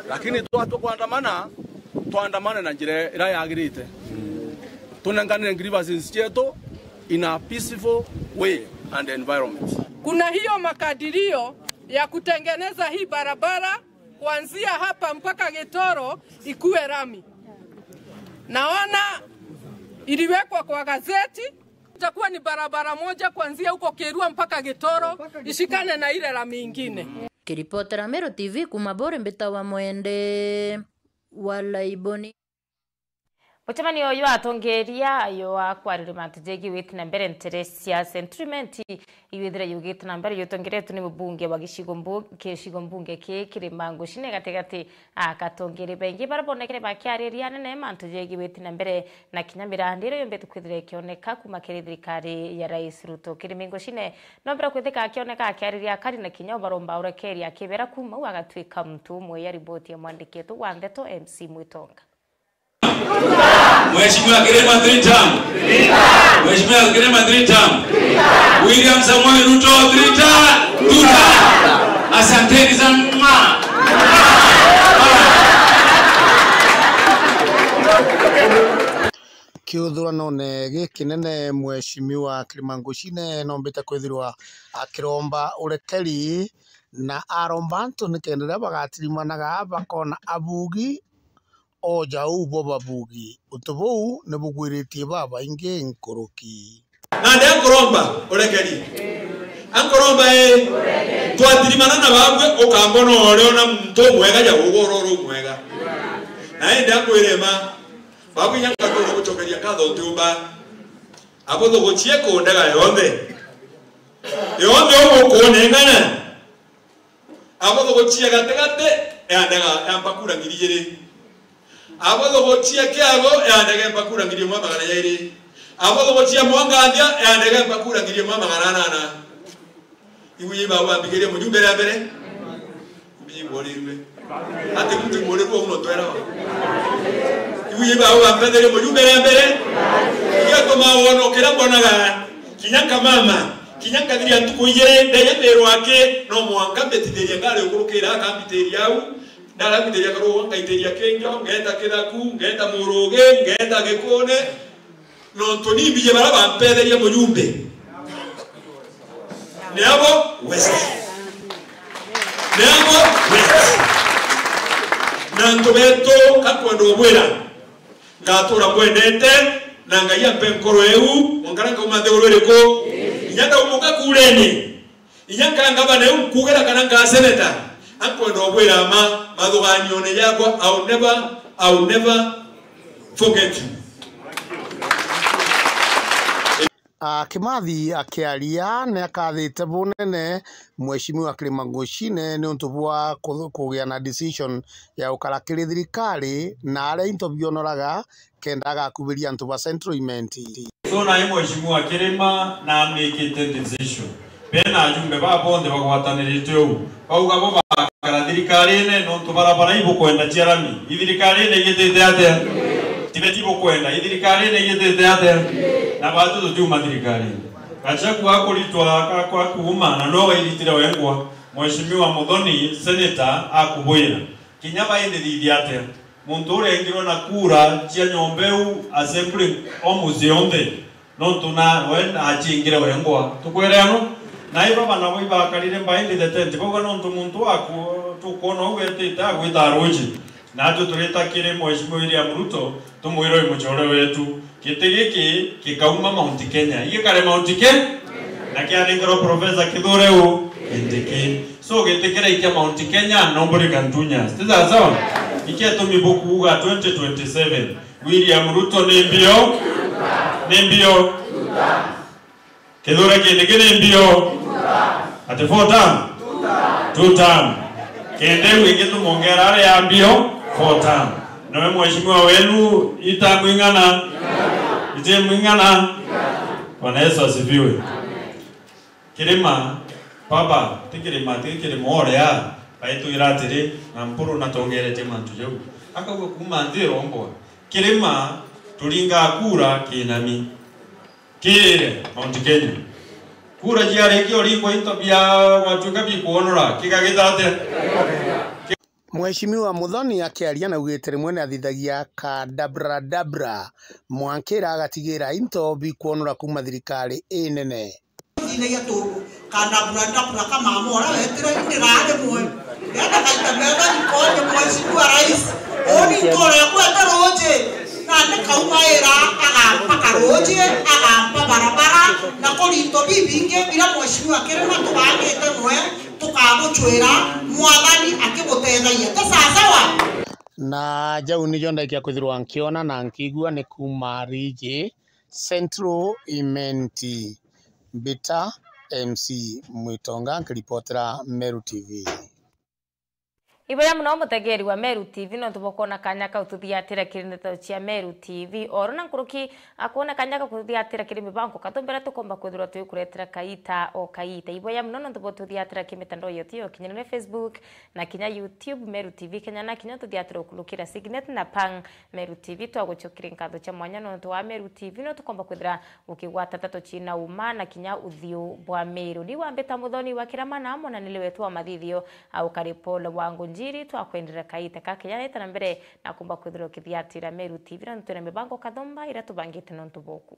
lakini twatua kuandamana, tuandamane na njira ira yagirite. Tunenganire grievances cietu in a peaceful way and environment. Kuna hiyo makadirio ya kutengeneza hii barabara kuanzia hapa mpaka Gitoro ikuwe rami. Naona iliwekwa kwa gazeti, itakuwa ni barabara moja kuanzia huko Kirua mpaka Gitoro, ishikane na ile lami ingine. Kiripotera Meru T V kuma Bore, mbita wa Mwende wa Laiboni. Mucemanio uyu atongeria ayo akwariria mantu jegii witi na mbere ntere cia Century Mint, iwithire yugite na mbere yutongeretwe ni mubunge wa gicigo mbu-, gicigo mbunge ki Kirima Ngucine gatigati. Akatongeria baingi baria bonekere bakiariria anene mantu jegii witi na mbere na kinya mirandi iria yombete kwithira ikioneka kuma kiri thirikari ya Rais Ruto. Kirima Ngucine nombere kwithika akioneka akiariria akari na kinya ubaromba urekeria akibera kuma u agatwika muntu umwe ya riboti ya mwandiki wetu wa ndeto M C Mwitonga. Mheshimiwa Kirima three term. Mheshimiwa Kirima three term. William Samoei Ruto three term. Two term. Asanteni sana. Kiuthuranone gikinene, Mheshimiwa Kirima Ngucine nombite kwithirwa akiromba urekeri na aromba antu nikenda riria bagatirimanaga bakona abugi oja uu bo babugi. Untu buu ni bugwiritie babaingi nkuruki. Nandi ankuromba urekeri. Ankuromba ii, twatirimana na babwe ukambona uriona muntu umwega ja ugoro uri umwega. Na indi ambwire ma, babu inya ngatwira gucokeria nkatho ntiumba. Abuthugucie kundega yonthe. Yonthe ugukuneng'ana. Abuthugucie gatigati, yandega yamba kura ngiri igiri. Abuthugucie kiago, yandega yamba kura ngiri imwe magana jairi. Abuthugucie mwangathia, yandega yamba kura ngiri imwe magana anana. Ibu iba wambigeria mujumbe ria mbere. Mbi mborirwe. Ati mtu mborirwe uno twera. Ibu iba wambigeria mujumbe ria mbere. Igatuma wono kira mbonaga. Kinya nkamama. Kinya nkathiria ntuku igiri, ndeya mbirwa aki, no mwanka mbitithiria ngari ukurukira, akambitiria au. Ndarambitiria karugu, ngaitiria kinjo, ngeta kithaku, ngeta murugi, ngeta gikune. Nontu ni mbiji bara bampetheria mujumbe. Ni abo West. Ni abo West. Na antu betu, kakwenda ubwira. Ngatura mbwendete, na Ngai ampe nkoro eu, mwankara nkauma nthiguru iriku? Inya ndaumuka kureni. Inya nkangabana eu nkugira kana nkaseneta. Ankwenda ubwira ma, mathuganione yakwa, I'll never, I'll never forget you. Ah, Kimathi akiaria ni akathite bunene Mheshimiwa Kirima Ngucine ni untu bwa ku-, kugia na decision ya gukara kiri thirikari na aria into bionoraga kenda agakubiria antu ba Central Imenti. So nae Mheshimiwa Kirima na amikite decision. Bena ajumbe ba bonthe bagwatanirite uu. Bauga bo bakara thirikarine nontu barabara ibukwenda cia rami. Ithirikarine igitite atia? Tibeti bukwenda. Ithirikarine igitite atia? Na batu tutiuma thirikarine. Gachagua akuritwa akwa kuuma na no wairitire wengwa. Mheshimiwa Muthoni, senator, akubwira. Kinya baindithithia atia? Muntu urengirwe na kura cia nyomba iu assembly o mucii onthe, nontu na we achingire wengwa. Tukwere ano? Na iba bana bo ibakarire mbaindi the tent, bauga nontu muntu waku tukwona uu etite agwita ruji. Natu turita kiri Mheshimiwa William Ruto, tumwire uyu mucore wetu, giti giki gikauma Mount Kenya. Igikare Mount Kenya? Na kianengerwa Professor Kithure u? Kindiki. So, giti kiraikia Mount Kenya, nobody can touch us. Ti sawa sawa? Iketumi bukuuga twenty twenty-seven. William Ruto ni mbio? Ni mbio? Kithure Kindiki ni mbio? Ati four term? Two term. Kenda iu ingi tumongera aria ya mbio, four term. Nawe mheshimiwa wenu, ita mwing'ana? Ite mwing'ana? Bwana Yesu asifiwe. Kirima, baba, ti Kirima, ti Kirima uria, baitwira atiri, na Mpuru natongeretie mantu jau. Akauga kuuma nthi irombwa. Kirima, turingaa kura kinami. Kire, Mount Kenya. Kura ciarikia uringwa into bia gwatuika bikwonora, kigagita atia? Mheshimiwa Muthoni akiaria naugite rimwe ni athithagia kadabradabra, mwankira agatigira into bikwonora kuuma thirikari inene. Thithagia tu kadabradabra ka mama uria wetire indi raa rimwe. Genda gaita metha rikoni, Mheshimiwa Rais. Uni ntuura ekwete ruuji, nandi kaumaira agampa karuuji, agampa barabara, na kurinto bibingi bira Mheshimiwa Kirima tubangite nwe tukagucwira, Mwathani akibutethagia. Ti sawa sawa? Na jau nijo ndaikia kwithirwa nkiona na nkiigua ni kuuma Riji Central Imenti. Mbita M C Mwitonga nkiripotera Meru T V. Iboya muno mutegeri wa Meru T V nontu bwa kwona kanya kau tuthiatira kiri ndeto cia Meru T V. Oro na nkuruki akwona kanya kau tuthiatira kiri mibango kathumbira tukomba kwithirwa twikuretera kaita o kaita. Iboya muno nontu bwa tuthiatira ki mitandao yetu ya ukinyanire, Facebook na kinya YouTube, Meru T V Kenya, na kinya tuthiatira ukurukira Signet na Pang Meru T V. Twagucokire nkatho cia mwanya nontu wa Meru T V no tukomba kwithira ukigwata nteto ciina uma na kinya uthiu bwa Meru. Ni wambita Muthoni wa Kirama na monaniri wetu wa mathithio, au kari Paul wa Ngunjiri, twakwendera kaita ka kenya nita na mbere na kumba kwithirwa ukithiatira Meru T V na nitwina mibango kathumba iria tubangite nontu boku.